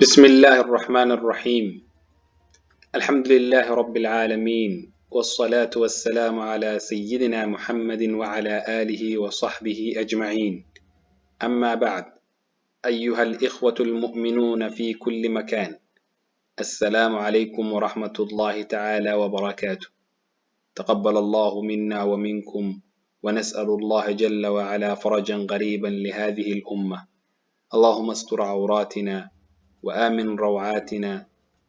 بسم الله الرحمن الرحيم. الحمد لله رب العالمين، والصلاة والسلام على سيدنا محمد وعلى آله وصحبه أجمعين. أما بعد، أيها الإخوة المؤمنون في كل مكان، السلام عليكم ورحمة الله تعالى وبركاته. تقبل الله منا ومنكم، ونسأل الله جل وعلا فرجا قريبا لهذه الأمة. اللهم استر عوراتنا وآمن روعاتنا،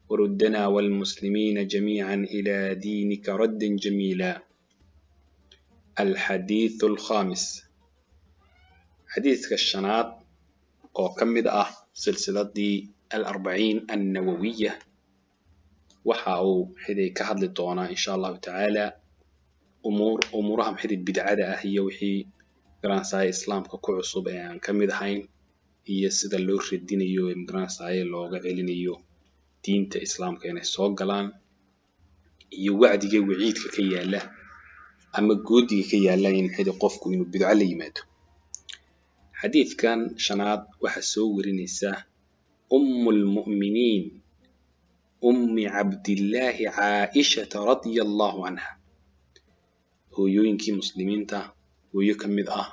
وردنا والمسلمين جميعا إلى دينك ردا جميلا. الحديث الخامس، xadiiska shanaad oo ka mid ah silsiladii Alarbaciin Annawawiya, waxa uu xiday ka hadli doonaa, insha Allahu tacaala, umuuraha maxay bidcada ah iyo wixii garansaaye Islaamka ku cusub ee aan ka mid ahayn, iyo sida loo radinayo ee magaranaysaye looga celinayo diinta Islaamka inay soo galaan, iyo wacdiga waciidka ka yaala ama goodiga ka yaala in maxay qofku inuu bidco la yimaado. Xadiidkan shanaad waxaa soo warinaysa Ummu lmu'miniin Ummi Cabdillaahi Caaishata radia Allahu canha, hooyooyinkii muslimiinta hooyo ka mid ah,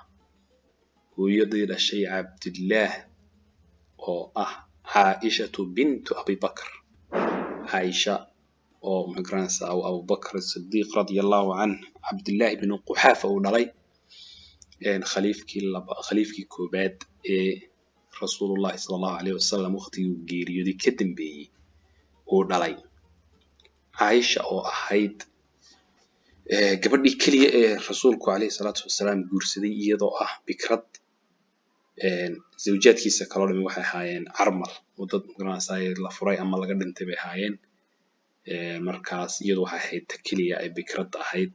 hooyadii dhashay Cabdillaah oo ah Caaishatu bintu Abibakr. Caaisha oo magaranaysa Abubakr Sidiiq radia Allahu canh Cabdillaahi binu Quxaafa uu dhalay, khaliifkii laba, khaliifkii koobaad ee Rasuulullahi sala Allahu alayhi wasalam waqtigii uu geeriyooday ka dambeeyey uu dhalay. Caaisha oo ahayd gabadhii keliya ee Rasuulku calayhi salaatu wasalaam guursaday iyadoo ah bikrad. Zawjaadkiisa kaloo dhami waxay ahaayeen carmal oo dad magaranaysaye la furay ama laga dhintay bay ahaayeen. Markaas iyadu waxay ahayd ta keliya ay bikradda ahayd,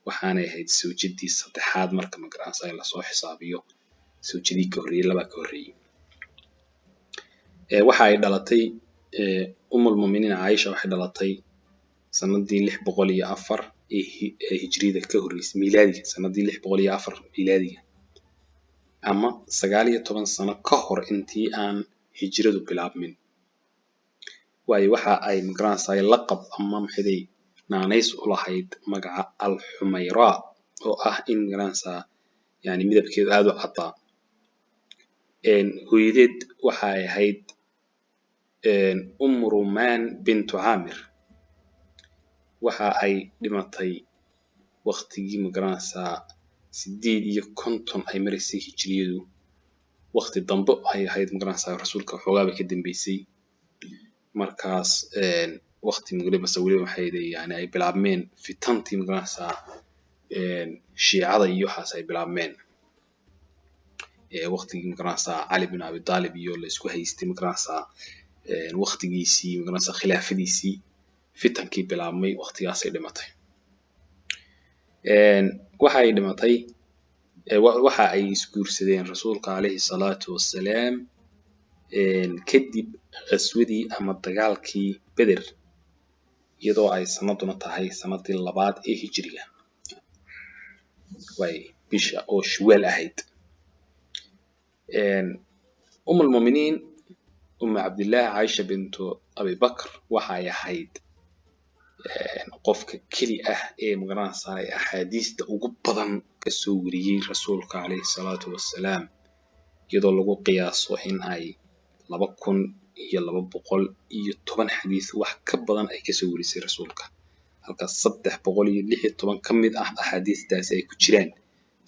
waxaanay ahayd sawjadii saddexaad marka magaranaysaye lasoo xisaabiyo sawjadii ka horreeyey, labaa ka horreeyey. Waxa ay dhalatay Umulmuminiin Caaisha, waxay dhalatay sanadii 604 ee hijriyada ka horreysay miilaadiga, sanadii 604 miilaadiga, ama 19 sano ka hor intii aan hijradu bilaabmin. Waayo, waxa ay magaranaysaye laqab ama maxayday naanays u lahayd magaca Alxumayraa, oo ah in magaranaysaa yani midabkeedu aada u caddaa. Hooyadeed waxa ay ahayd Umu Rumaan bintu Caamir. Waxa ay dhimatay waqtigii magaranaysaa 58 ay maraysay hijriyadu, waqti dambe ay ahayd magaranaysaa Rasuulka waxoogaa bay ka dambeysay. Markaas waqti mase weliba waxay yani ay bilaabmeen fitantii magaranaysaa Shiicada iyo waxaas ay bilaabmeen, waqtigii magaranaysaa Cali bin Abi Talib iyo la isku haystay magaranaysaa waqtigiisii magaranaysaa khilaafadiisii fitankii bilaabmay, waqtigaasay dhimatay. Waxa ay dhimatay, waxa ay isguursadeen Rasuulka calayhi salaatu wassalaam kadib qaswadii ama dagaalkii Beder, iyadoo ay sanaduna tahay sanadii labaad ee hijriga, way bisha oo Shuwaal ahayd. Umulmuminiin Umu Cabdillaah Caaisha bintu Abibakr waxa ay ahayd qofka keli ah ee magaranaysaa axaadiista ugu badan kasoo wariyey Rasuulka calayhi salaatu wassalaam, iyadoo lagu qiyaaso in ay 2210 xadiis wax ka badan ay kasoo warisay Rasuulka, halka 316 ka mid ah axaadiistaasi ay ku jiraan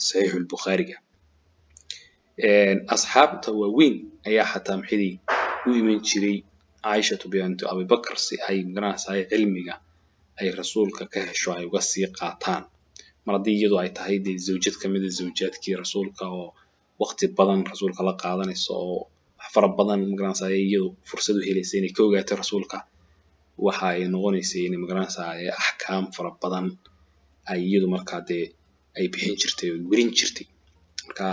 Saxiixulbukhaariga. Asxaabta waaweyn ayaa xataa maxay u iman jiray Caaishatu bintu Abibakr si ay magaranaysaa cilmiga ay Rasuulka ka hesho ay uga sii qaataan, mar haddii iyadu ay tahay dee zawjad ka mid a zawjaadkii Rasuulka oo waqti badan Rasuulka la qaadanayso oo wax fara badan magaranaysaa iyadu fursad u helaysa inay ka ogaato Rasuulka. Waxa ay noqonaysay inay magaranaysaa axkaam fara badan ay iyadu markaa dee ay bixin jirtay oo werin jirtay. Marka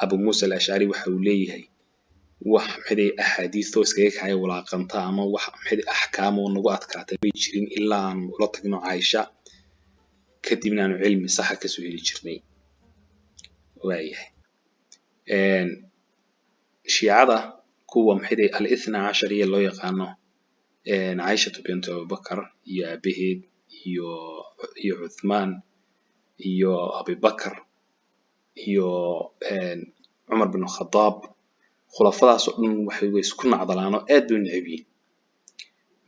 Abu Muusa Al-Ashcari waxa uu leeyahay, wax maxay axaadiistoo iskaga kacay walaaqanta ama wax maxay axkaam oo nagu adkaatay may jirin ilaa aan ula tagno Caaisha, kadibna aanu cilmi saxa kasoo heli jirnay. Waayahay. Shiicada kuwa maxay al-ithna cashariya loo yaqaano, Caishatu bintu Abubakar iyo aabaheed iyo Cuthmaan iyo Abibakar iyo Cumar bin Khadaab, khulafadaas oo dhan waxay way isku nacdalaan oo aad bay u neceb yihiin.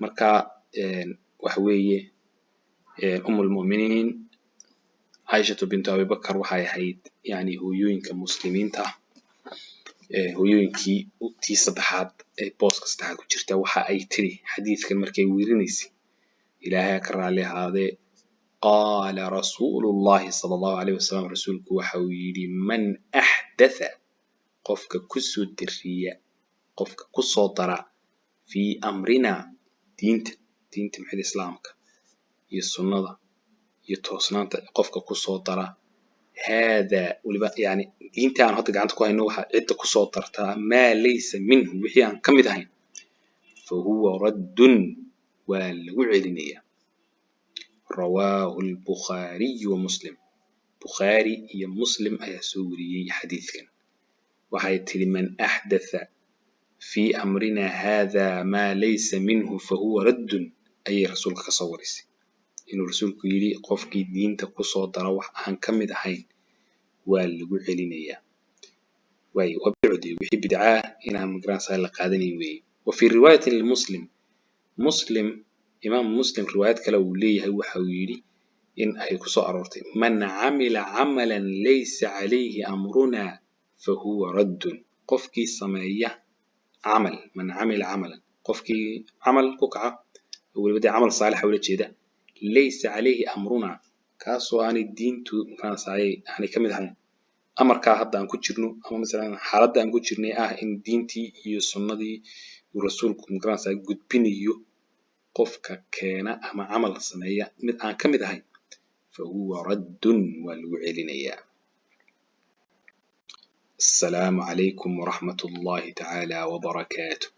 Marka waxa weeye Umm Almu'miniin Caishatu bintu Abibakar waxay ahayd yani hooyooyinka muslimiinta ah, hooyooyinkii tii saddexaad ee booska saddexaad ku jirta. Waxa ay tiri xadiidkan markay werinaysay, Ilaahay ha ka raalli ahaadee, qaala rasuulullahi sala Allahu alayhi wasalam, rasuulku waxa uu yidhi: man axdatha, qofka kusoo dariya, qofka kusoo dara, fii amrina, diinta maxay islaamka iyo sunnada iyo toosnaanta, qofka kusoo dara, haada weliba yani diinta aan hadda gacanta ku hayno, waxa cidda kusoo dartaa, maa laysa minhu, wixii aan ka mid ahayn, fahuwa raddun, waa lagu celinayaa. Rawaahu albukhaariyu wa Muslim, Bukhaari iyo Muslim ayaa soo wariyey xadiidkan. Waxay tidhi: man axdatha fii amrina hada maa laysa minhu fahuwa raddun, ayay rasuulka kasoo warisay inuu rasuulku yidhi qofkii diinta kusoo dara wax aan ka mid ahayn waa lagu celinayaa. Waayo waa bidcudi, wixii bidcaa inaan magaranaysaa la qaadanayn weeye. Wa fii riwaayatin limuslim, Muslim, Imaam Muslim riwaayad kale uu leeyahay, waxa uu yidhi in ay kusoo aroortay: man camila camalan laysa calayhi amruna fahuwa raddun. Qofkii sameeya camal, man camila camalan, qofkii camal ku kaca, weliba dee camal saalixa ula jeeda, laysa calayhi amruna, kaasoo aanay diintu magaranaysaay aanay ka mid ahayn, amarkaa hadda aan ku jirno ama masalan xaaladda aan ku jirnay ah in diintii iyo sunnadii uu rasuulku magaranaysaa gudbinayo, qofka keena ama camal sameeya mid aan ka mid ahayn, fahuwa raddun, waa lagu celinayaa. Asalaamu calaykum waraxmat Ullahi tacaala wabarakaatuh.